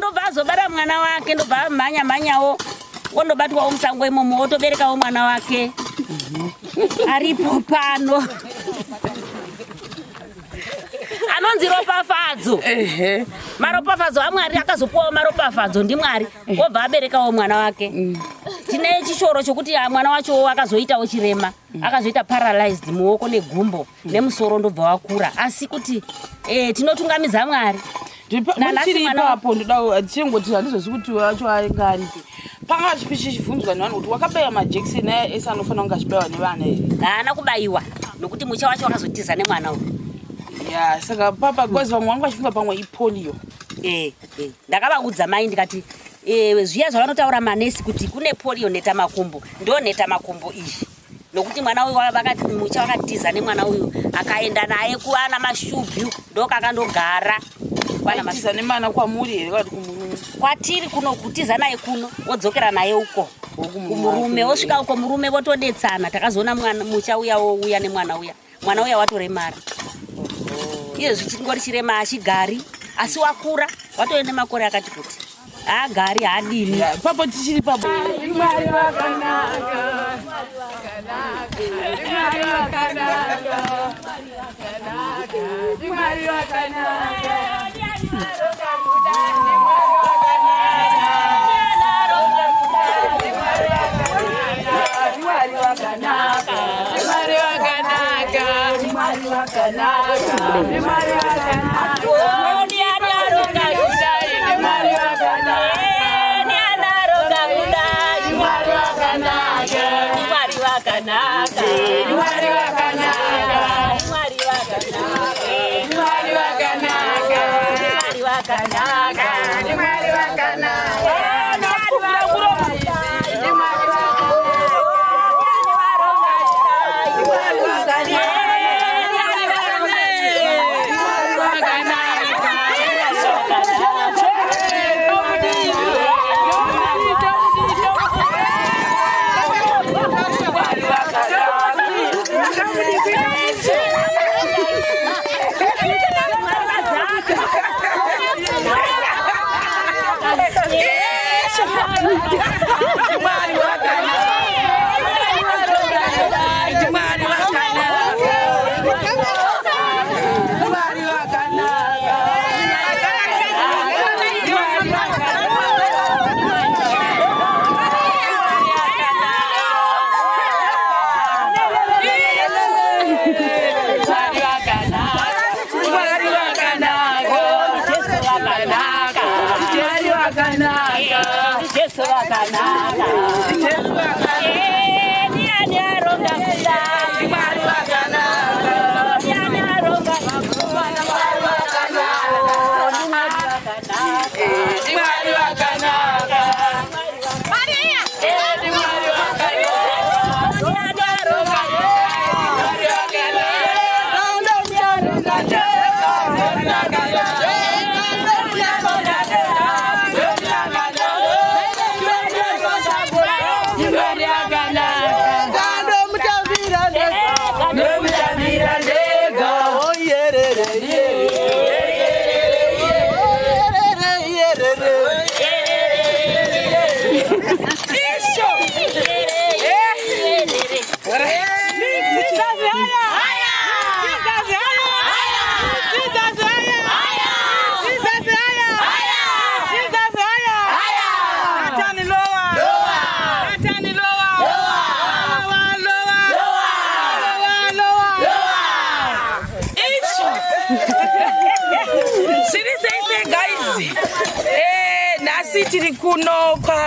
Ndobva azobara mwana wake, ndobva amhanya mhanyawo, wondobatwawo musango imomo, wotoberekawo mwana wake aripo pano anonzi Ropafadzo. Maropafadzo aMwari, akazopuwawo maropafadzo ndiMwari, wobva aberekawo mwana wake. Tine chishoro chokuti mwana wacho akazoitawo chirema, akazoita paralyzed muoko negumbo nemusoro, ndobva wakura. Asi kuti tinotungamidza Mwari. Nanhasi Chiri ipapo, ndoda tichingoti, handizozi kuti wacho ainge aripi, panga chichibvunzwa nevanhu kuti wakabaiwa majekiseni aya ese anofanira kunge achibayiwa nevana here? Haana kubayiwa nokuti mucha wacho wakazotiza nemwana uyu. Ya, saka papa, because vamwe vanga vachifunga pamwe ipolio. Ndakavaudza mai ndikati zviya zvavanotaura manesi kuti kune polio, nheta makumbo, ndo nheta makumbo iyi, nokuti mwana uyu vakati mucha wakatiza nemwana uyu, akaenda naye kuana Mashubyu, ndokakandogara kwana Aitiza nemwana kwamuri here kana kuti kumurume? Kwatiri kuno. Kutiza naye kuno, wodzokera naye uko kumurume, wosvika uko murume votodetsana. Takazoona mwana mucha uya wouya nemwana uya, mwana uya watoremara iye zvichingori chirema, achigari, asi wakura, watove nemakore akati kuti haagari, haadini. Ya, papo tichiri papo. Mwari wakanaka, Mwari wakanaka, Mwari wakanaka, Mwari Mwari wakanaka, Mwari wakanaka, Mwari wakanaka, Mwari wakanaka. Ndiani aronga kudai? Mwari wakanaka. Ndiani aronga kudai? Mwari wakanaka. Mwari wakanaka. Mwari wakanaka. Mwari wakanaka. Mwari wakanaka. Mwari wakanaka. Mwari wakanaka. Ndiani aronga kudai? Mwari wakanaka. Ndiani aronga? Mwari wakanaka. Mwari wakanaka, Mwari wakanaka, Mwari wakanaka, Mwari wakanaka. Mwari wakanaka, Mwari wakanaka. Jesu wakanaka. Mwari wakanaka. Jesu wakanaka. Jesu wakanaka. Ndiani aronga kudai? Mwari wakanaka. Ndiani aronga? Mwari wakanaka. Mwari wakanaka. Mwari wakanaka. Mwari wakanaka. Ndiani aronga? Mwari wakanaka. Mwari wakanaka. Mwari wakanaka. Ndomutambira ndega. Ndomutambira ndega. Oyerere, yerere, yerere. Isho. Jesus haya! Jesus haya! Jesus haya! Jesus haya! Jesus haya! Satani lowa! Satani lowa! Lowa, lowa! Lowa, lowa! Isho. Zviri sei sei, guys? Nhasi tiri kuno kwa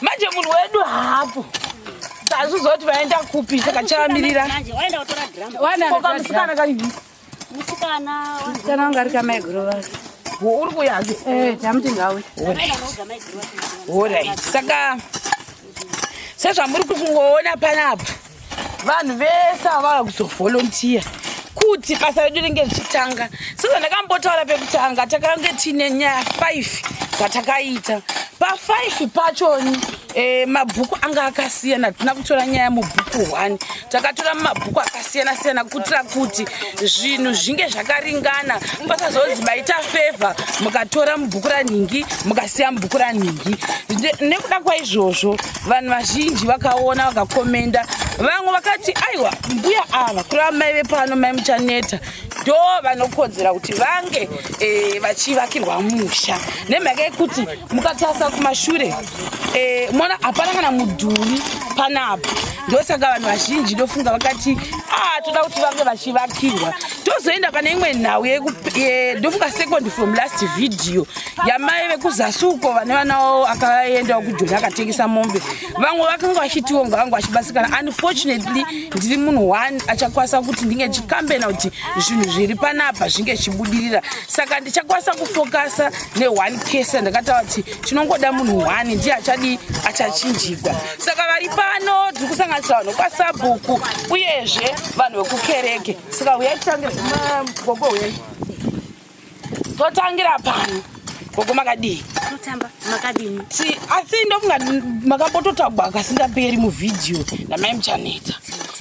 manje munhu wedu hapo, tazvizoti vaenda kupi, saka chavamirira. Manje waenda kutora dhiramu. Koka musikana karipi? Musikana. Musikana wanga ari kamaiguru vake. Uri kuyazi? Eh, tamuti ngauye. Waenda noudza maiguru vake. Alright, saka sezvamuri kungoona panapa, vanhu vese ava kuzovolunteer kuti basa redu ringe richitanga. Sezvandakambotaura pekutanga, takange tiine nyaya 5 dzatakaita. Pa5 pachoni E, mabhuku anga akasiyana tina kutora nyaya mubhuku 1 takatora mumabhuku akasiyana siyana kuitira kuti zvinhu zvinge zvakaringana pasazonzi maita fevha mukatora mubhuku ranhingi mukasiya mubhuku ranhingi nekuda kwaizvozvo vanhu vazhinji vakaona vakakomenda vamwe vakati aiwa mbuya ava kureva mai vepano mai muchaneta ndo vanokodzera kuti vange e, vachivakirwa musha nemhaka yekuti mukatarisa kumashure e, mona hapana kana mudhuri panapa ndosaka vanhu vazhinji ndofunga vakati ah, toda kuti vange vachivakirwa tozoenda pane imwe nhau ndofunga second from last video yamai vekuzasi uko vane vana vavo akaendawo kujoni akatengesa mombe vamwe vakanga vachitiwo ngavange vachibasikana unfortunately ndiri munhu one achakwanisa kuti ndinge ndichikambena kuti zvinhu zviri panapa zvinge zvichibudirira saka ndichakwanisa kufokasa neone case ndakataura kuti tinongoda munhu one ndiye achadii achachinjikwa saka vari pano tiri kusanganisira vanhu kwasabhuku uyezve vanhu vekukereke saka huyai titangire gogo huyai totangira pano gogo makadii totamba makadini asi ndofunga makambototagwa kasingaperi muvhidhiyo namai muchaneta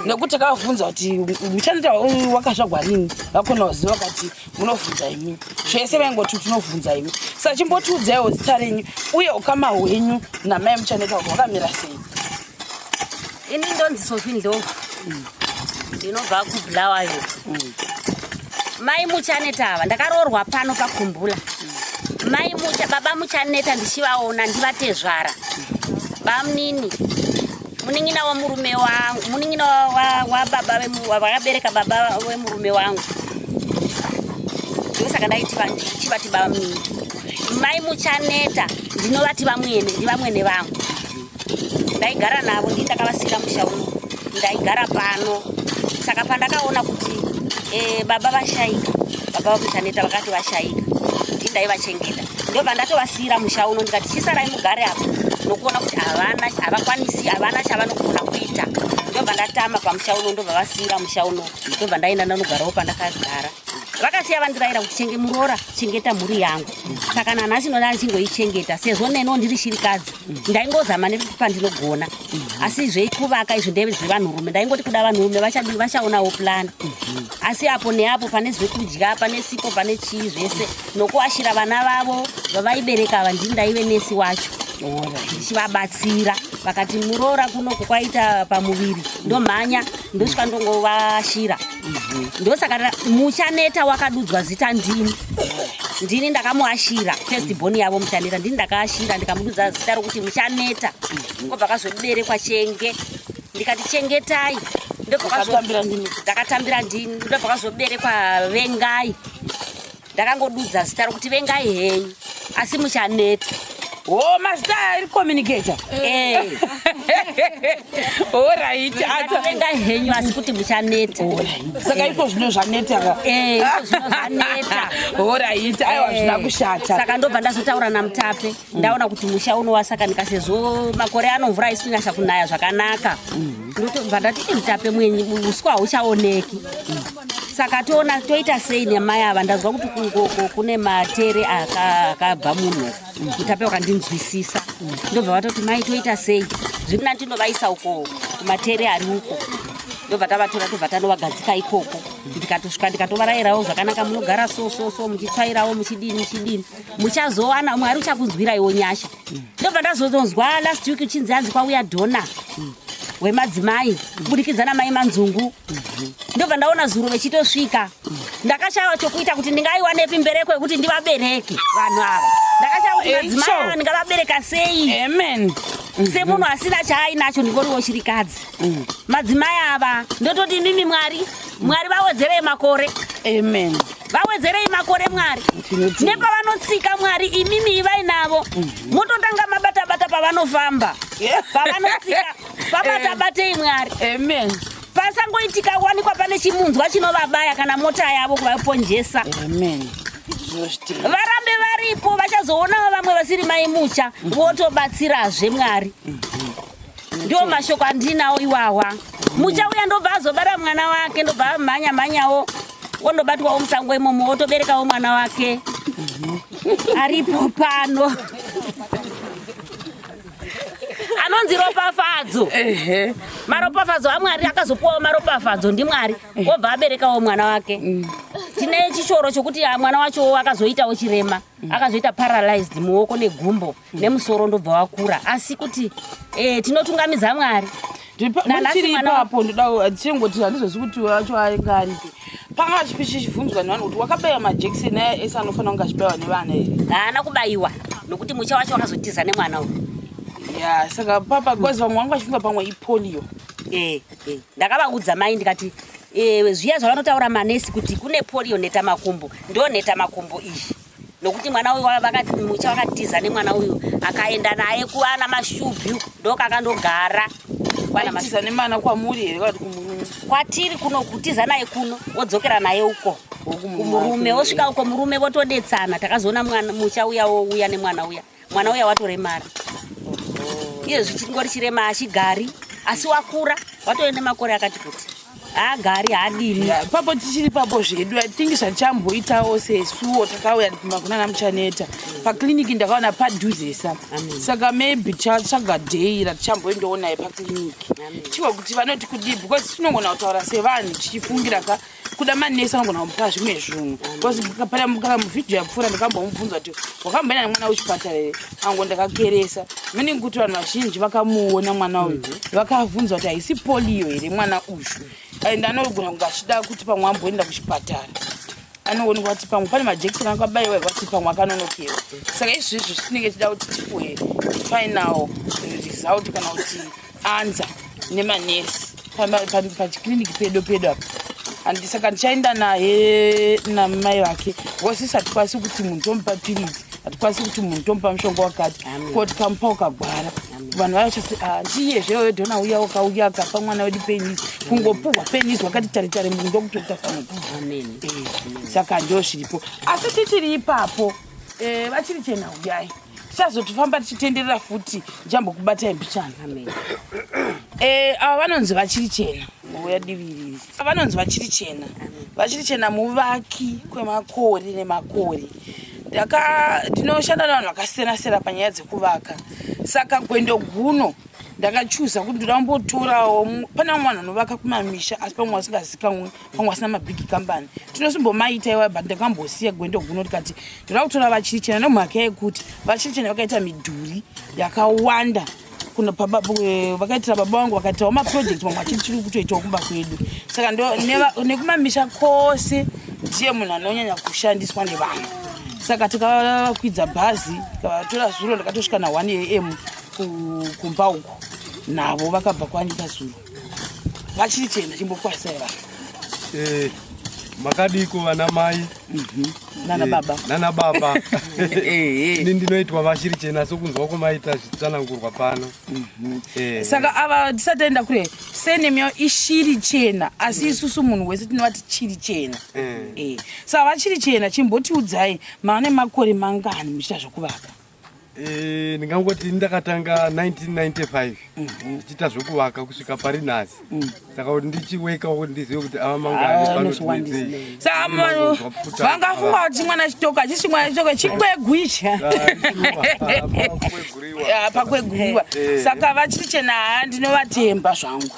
nekuti takavabvunza kuti muchaneta wakazvagwa rini vakona vaziva vakati munovhunza imi zvese vaingoti tinovhunza imi saka chimbotiudzaiwo zita renyu uye ukama hwenyu namai muchaneta kuti hwakamira sei ini ndonzi sofi ndlovu ndinobva kubulawayo mai muchaneta ava ndakaroorwa pano pakumbula mai mucha baba muchaneta ndichivaona ndivatezvara bamunini munin'ina wemurume wangu munin'ina wababa vakabereka baba wemurume wangu ndosaka ndaitichivati bamunini mai muchaneta ndinovati vamwene ndivamwene vangu ndaigara navo ndii ndakavasika musha uno ndaigara pano saka pandakaona kuti e, baba vashaika baba vamuchaneta vakati vashaika ndii ndaivachengeta ndobva ndatovasiira musha uno ndikati chisarai mugare apa nokuona kuti havana havakwanisi havana chavanogona kuita ndobva ndatama pamusha uno ndobva vasiira musha uno ndobva ndaenda ndanogarawo pandakagara vakasiya vandiraira kuti chenge muroora chengeta mhuri yangu saka nanhasi noda ndichingoichengeta sezvo neno ndiri shirikadzi ndaingozama nepandinogona asi zvekuvaka izvi ndezvevanhurume ndaingoti kuda vanhurume vachaonawo plan asi apo neapo pane zvekudya pane sipo pane chii zvese nokuashira vana vavo vavaibereka ava ndini ndaive nesi wacho ndichivabatsira vakati muroora kunoku kwaita pamuviri ndomhanya ndosvika ndongovashira ndosaka muchaneta wakadudzwa zita ndini ndini ndakamuashira first born yavo muchaneta ndini ndakaashira ndikamududza zita rokuti muchaneta kobva kazoberekwa chenge ndikati chengetai ndakatambira ndini ndobva kazoberekwa vengai ndakangodudza zita rokuti vengai henyu asi muchaneta o oh, mazita ari communicator eh. orit vengai henyu asi kuti muchaneta saka iko zvino zvaneta ka eh, zvino zvaneta orit aiwa zvina kushata saka ndobva ndazotaura namutape ndaona kuti musha unowasakanika sezvo makore ano mvura haisi kunyasa kunaya zvakanaka ndotobva ndati eh, mutape mwenyi uswa hauchaoneki saka toona toita sei nemai ava ndanzwa kuti kune matere akabva munhu mutape wakandinzwisisa ndobva vatoti mai toita sei zviri nani tinovaisa uko kumatere ari uko ndobva tavatora tobva tanovagadzika ikoko ndikatosvika ndikatovarayirawo zvakanaka munogara so so so muchitsvairawo muchidini muchidini muchazowana mwari uchakunzwiraiwo nyasha ndobva ndazozonzwa last week uchinzi hanzi kwauya dhona wemadzimai kubudikidza namai manzungu ndobva ndaona zuro vechitosvika ndakashaiwa chokuita kuti ndingaiwanepi mbereko yekuti ndivabereke vanhu ava ndakashaiwa kuti madzimai ava ndingavabereka sei amen semunhu asina chaainacho ndingoriwo shirikadzi madzimai ava ndototi imimi mwari mwari vawedzerei makore amen vawedzerei makore mwari nepavanotsika mwari imimi ivai navo mototanga mabatabata pavanofamba pavanotsika pabatabatei mwari amen pasangoitika wanikwa pane chimunzwa chinovabaya kana mota yavo kuvaponjesa amen varambe varipo vachazoona vamwe vasiri mai mucha votobatsirazve mwari ndiwo mashoko andinawo iwawa mucha uya ndobva azobara mwana wake ndobva amhanya mhanyawo wondobatwawo musango imomo wotoberekawo mwana wake aripo pano Anonzi Ropafadzo. Maropafadzo aMwari, akazopuwawo maropafadzo ndiMwari, obva aberekawo mwana wake. Tine chishoro chokuti mwana wacho akazoitawo chirema, akazoita paralyzed muoko negumbo nemusoro, ndobva wakura. Asi kuti tinotungamidza Mwari. Nanhasi Chiri ipapo, ndoda tichingoti handizozi kuti wacho ainge aripi. Panga chichibvunzwa nevanhu kuti wakabaiwa majekiseni aya ese anofanira kunge achibayiwa nevana here? Haana kubayiwa, nokuti musha wacho wakazotiza nemwana uyu. Ya, saka papa, because vamwe vangu vachifunga pamwe ipolio. Ndakavaudza mai ndikati zviya zvavanotaura manesi kuti kune polio nheta makumbo, ndo nheta makumbo iyi, nokuti mwana uyu mucha wakatiza nemwana uyu, akaenda naye kuana Mashubhu, ndokakandogara kwana Aitiza Mashubhu. Nemana kwamuri here kana kuti kumurume? Kwatiri kuno, kutiza naye kuno, wodzokera naye uko Kumurume. Kumurume, wosvika uko murume votodetsana. Takazoona mwana mucha uya wouya nemwana uya, mwana uya watoremara iye zvichingori chirema, achigari, asi wakura, watove nemakore akati kuti, haagari, haadini. Ya, papo tichiri papo zvedu, I think zvachamboitawo sesuwo takauya kunana Muchaneta pakliniki, ndakaona padhuzesa. Amen. Saka maybe chatsvaga day ratichamboendawo naye pakliniki, Amen. chiwa kuti vanoti kudii, because tinogona kutaura sevanhu tichifungira ka kuda manesi anogona kumupa zvimwe zvinhu, because kana muvhidhiyo yapfuura ndakambomubvunza kuti wakamboenda nemwana kuchipatara here, ango ndakakeresa, meaning kuti vanhu vazhinji vakamuona mwana uyu vakabvunza kuti haisi polio here mwana uyu, and anogona kunge achida kuti pamwe amboenda kuchipatara anoonekwa kuti pamwe pane majekiseni akabayiwa here, kuti pamwe akanonokewa. Saka izvizvi tinenge tichida kuti tipuwe final result kana kuti answer nemanesi pachikliniki pedu pedu apa. Handi saka ndichaenda naye namai vake, because isi hatikwanisi kuti munhu tomupa piritsi, hatikwanisi kuti munhu tomupa mushonga wakati, ko tikamupa ukagwara, vanhu vachati, "Ah, ndiyezve dhona uya wakauya akapa mwana wedu penisi, kungopuhwa penisi wakati tare tare munhu ndokutotasanuka." Amen. Saka ndo zviripo. Asi tichiri ipapo, vachiri chena, uyai, tichazotofamba tichitenderera futi, ndichambokubatai mbichana. Amen. Ava vanonzi vachiri chena, uya diviri, vanonzi vachiri chena. Vachiri chena muvaki kwemakore nemakore. Ndinoshanda nevanhu vakasiyana siyana panyaya dzekuvaka, saka gwendo guno ndakachuza kuti ndoda kumbotorawo pane vamwe vanhu vanovaka kumamisha, asi pamwe vasingazikanwi, pamwe vasina mabig company. Tinosimbomaita iwayo, but ndakambosiya gwendo guno tikati ndoda kutora vachiri chena nemhaka yekuti vachiri chena vakaita midhuri yakawanda kuna vakaitira baba vangu, vakaitawo maproject mamwe achiri tiri kutoitawo kumba kwedu. Saka nekumamisha kwose ndiye munhu anonyanya kushandiswa nevanhu. Saka takakwidza bhazi, tikavatora zuro, ndakatosvika na1 am kumba uko navo, vakabva kwanyika zuro. Vachiri chena, chimbokwasai vanhu. Makadiko vana mai? Nana baba. Nana baba. Ini ndinoitwa vashiri chena, sokunzwa kwamaita zvitsanangurwa pano. Saka ava, tisati taenda kure, surname yavo ishiri chena, asi isusu munhu wese tinovati chiri chena. Saka vachiri chena, chimbotiudzai, mane makore mangani muchiita zvokuvaka? Ndingangoti ndakatanga 1995 ndichiita zvokuvaka kusvika pari nhasi, saka kuti ndichiwekawo kuti ndizive kuti ava mangani Ah, panotinetsei. Saka vangafunga kuti mwana chitoko, hachisi mwana chitoko, chikwegu ichi. Ya, pakweguriwa. Saka vachiri chena, haa, ndinovatemba zvangu.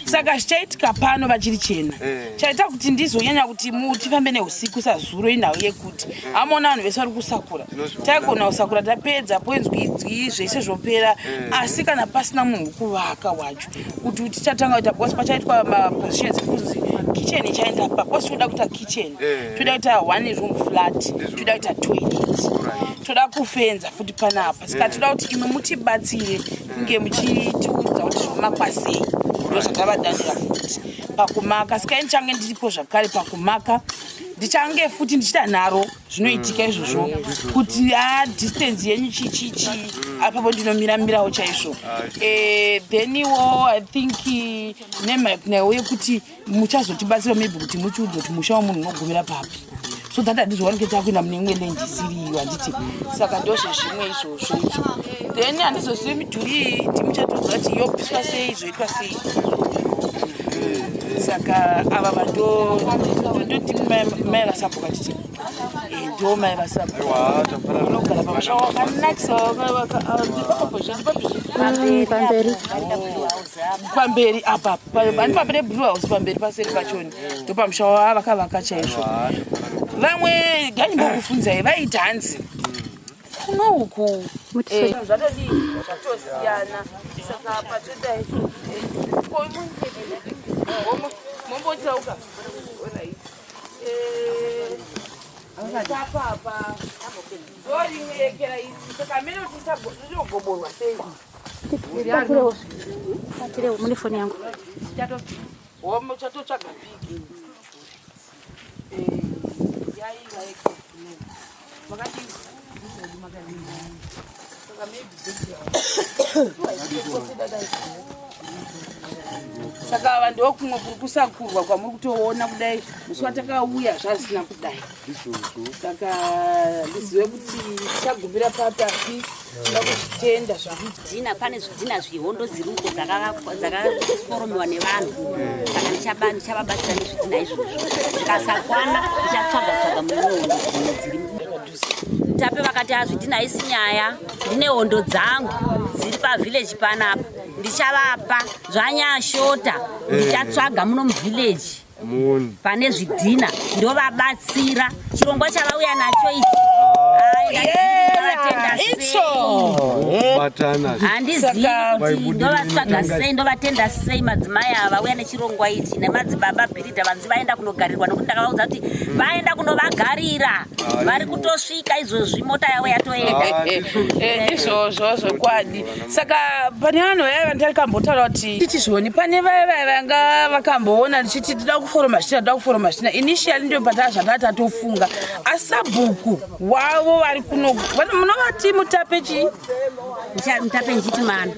Saka zvichaitika pano, vachiri chena, chaita kuti ndizonyanya kuti tifambe neusiku sazuro inhau yekuti amaona vanhu vese vari kusakura. Taigona kusakura tapedza, poinzwi zvese zvopera, asi kana pasina munhu wekuvaka wacho kuti tichatanga kuita, because pachaitwa mapositions ekunzi kitchen ichaenda pa, because toda kuita kitchen, toda kuita one room flat, toda kuita toilet, toda kufenza futi panapa. Saka toda kuti imwe mutibatsire kunge muchitiudza kuti zvomakwa sei. Ndo zvandavadanira futi pakumaka. Saka ndichange ndiripo zvakare pakumaka, ndichange futi ndichiita nharo zvinoitika izvozvo kuti a distance yenyu chichichi apapo ndinomiramirawo chaizvo. Theniwo I think nemhaka yekuti muchazotibatsira maybe kuti muchiudza kuti musha wemunhu unogumira papi, so that handizowanike takuenda mune imwe land isiriyo, handiti? Saka ndozvezvimwe izvozvo izvo. Then handizozivi midhuri iyi, ndimuchatiudza kuti yopiswa sei, zvoitwa sei. Saka ava vando ndoti mai vasabhuka titi. Ndo mai vasabhuku unogara pamusha wakanakisa. Pamberi. Pamberi apa pani pamberi Blue House, pamberi paseri pachoni ndo pamusha wavakavaka chaizvo. Vamwe gandimbokufunzai vaiti hanzi kuno uku zvatodii, zvatosiyana. Saka patodai mombotsauka papapa ndorimwekera isi. Saka mene kuti rinogoborwa sei? Patirewo mune foni yangu. Chatotsvaga piki yaiva. Makadii? Saka maybe, saka ava ndo kumwe kuri kusakurwa kwamuri kutoona kudai. Musi watakauya zvazvisina kudai. Saka ndizive kuti tichagumira papi, asi tinoda kuzvitenda zvakuita. Dhina, pane zvidhina zvihondo dziri uko dzakaforomiwa nevanhu. Saka ndichavabatsira nezvidhina izvozvo. Zvikasakwana, ndichatsvaga tsvaga mune hondo dzimwe dziri Mutape. Vakati azvidhina haisi nyaya, ndine hondo dzangu dziri pavhileji panapa, ndichavapa. Zvanyashota, ndichatsvaga muno muvhileji Muoni. pane zvidhina, ndovabatsira. Chirongwa chavauya nacho ichi, ai, ndinovatenda sei. Itso. Kubatana. Handizivi kuti Vaibudirira. ndovatsvaga sei, ndovatenda sei madzimai ava vauya nechirongwa ichi, nemadzibaba bhiridha vanzi vaenda kunogarirwa, nokuti ndakavaudza kuti vaenda kunovagarira. Vari kutosvika izvozvi, mota yavo yatoenda. Ndizvozvo zvokwadi. Saka pane vanhu vaya vandarikambotaura kuti tichizvoni, pane vaya vaya vanga vakamboona ndichiti toda kuforoma zvitina, toda kuforoma zvitina, initially ndio pataa zvataa tatofunga. Asi sabhuku wavo vari kuno, munovati Mutape chii? Mutape nchiti mana.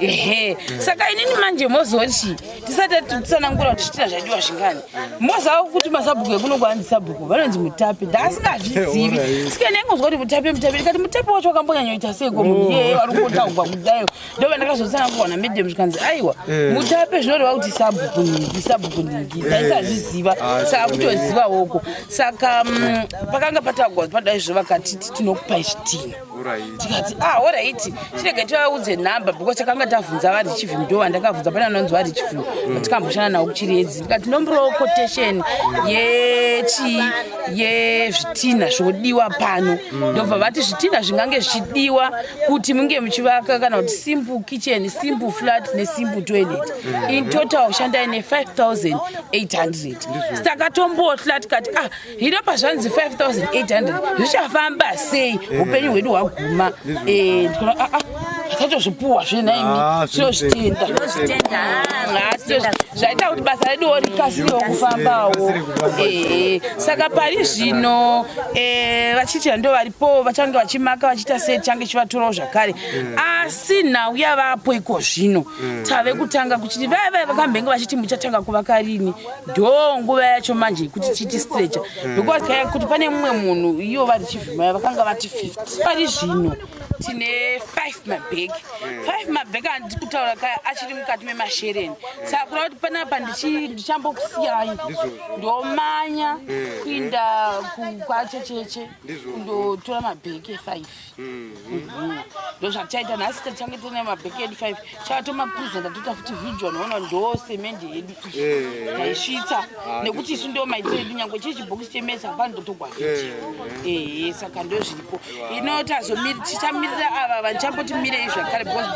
Ehe, saka inini manje mozoti tisati titsanangura kuti zvitina zvadiwa zvingani, moziva kuti masabhuku ekuno kwanzi sabhuku vanonzi Mutape. Ndaasingazvizivi. Sike ndengozwa kuti Mutape, Mutape, ndikati Mutape wacho wakambonyanyoita seiko munhu iyeye vari kungotaurwa kudayo? Ndo vandakazotsanangurwa namedhemu, zvikanzi aiwa, Mutape zvinoreva kuti sabhuku ningi, sabhuku ningi. Ndaisazviziva, saka kutozivawoko. Saka pakanga pataurwa padai zvo, vakatiti tinokupai zvitina. Tikati ah, alright, chirege tivaudze nhamba, because takanga tavhunza varichivhim. Ndo vandakavhunza, pane anonzi varichivhim vatikamboshanda navo kuChiredzi. Ndikati ndombirowo quotation yechi yezvitina zvodiwa pano. Ndobva vati zvitina zvingange zvichidiwa kuti munge muchivaka kana kuti simple kitchen, simple flat nesimple toilet, in total shandai ne5800. Takatombotla tikati ah, hino pazvanzi 5800 zvichafamba sei? Upenyu hwedu hwaguma. Ndikaona ah, ah, tatozvipuwa zvenaimi. Ah, Tinozvitenda. Tinozvitenda. Ah, zvaita kuti basa reduwo rikasirewo kufambawo. Rikasire kufamba. Saka pari zvino vachichira ndo varipo, vachange vachimaka, vachiita sei, tichange chivatorawo zvakare. Asi nhau yavapo iko zvino, tave kutanga kuchiti vaya vaya vakambenge vachiti muchatanga kuvaka rini, ndo nguva yacho manje yekuti tiiti stretcher, because kaya kuti pane mumwe munhu iyo vari chivhimaya vakanga vati 50. Pari zvino tine 5 mabhegi, 5 mabhegi andiri kutaura kaya achiri mukati memashereni. Saka kureva kuti panapa ndichambokusiyai, ndomanya kuinda kwachecheche kundotora mabheki e5. Ndo zvatichaita nhasi. Tichange tine mabheki edu 5, chatomapresenta, toita futi video, noona ndo semende yedu iyi taisvitsa, nekuti isu ndo maitiro edu. Nyange chiri chibhokisi chemesa, hapana, ndotogwa video. Ehe, saka ndo zviripo. Ino tichamirira ava vandichamboti mirei zvakare, because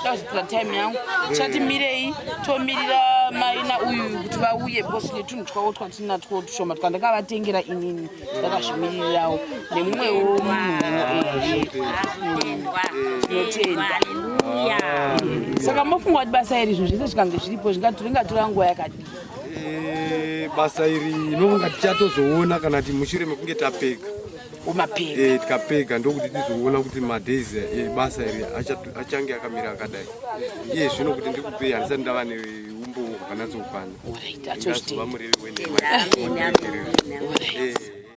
ndakuzotora time yangu. Tichati mirei, tomirira maina uyu kuti vauye, because tine tunhu twavo twatinatwo tushoma twandakavatengera inini, ndakazvimiririrawo nemumwewo munhu. Tinotenda. Haleluya. Saka mofunga kuti basa iri, zvinhu zvese zvikange zviripo, ringatora nguva yakadii? Basa iri nokunga tichatozoona kana ti mushure mekunge tapega. Umapega. Tikapega ndokuti tizoona kuti madays ebasa iri achange akamira akadai. Iye zvino kuti ndikupei, handisati ndava neumbowo hwakanatsokwana. Alright, atozvitenda. Ndingazova murevi wenhema. Amen, amen, amen.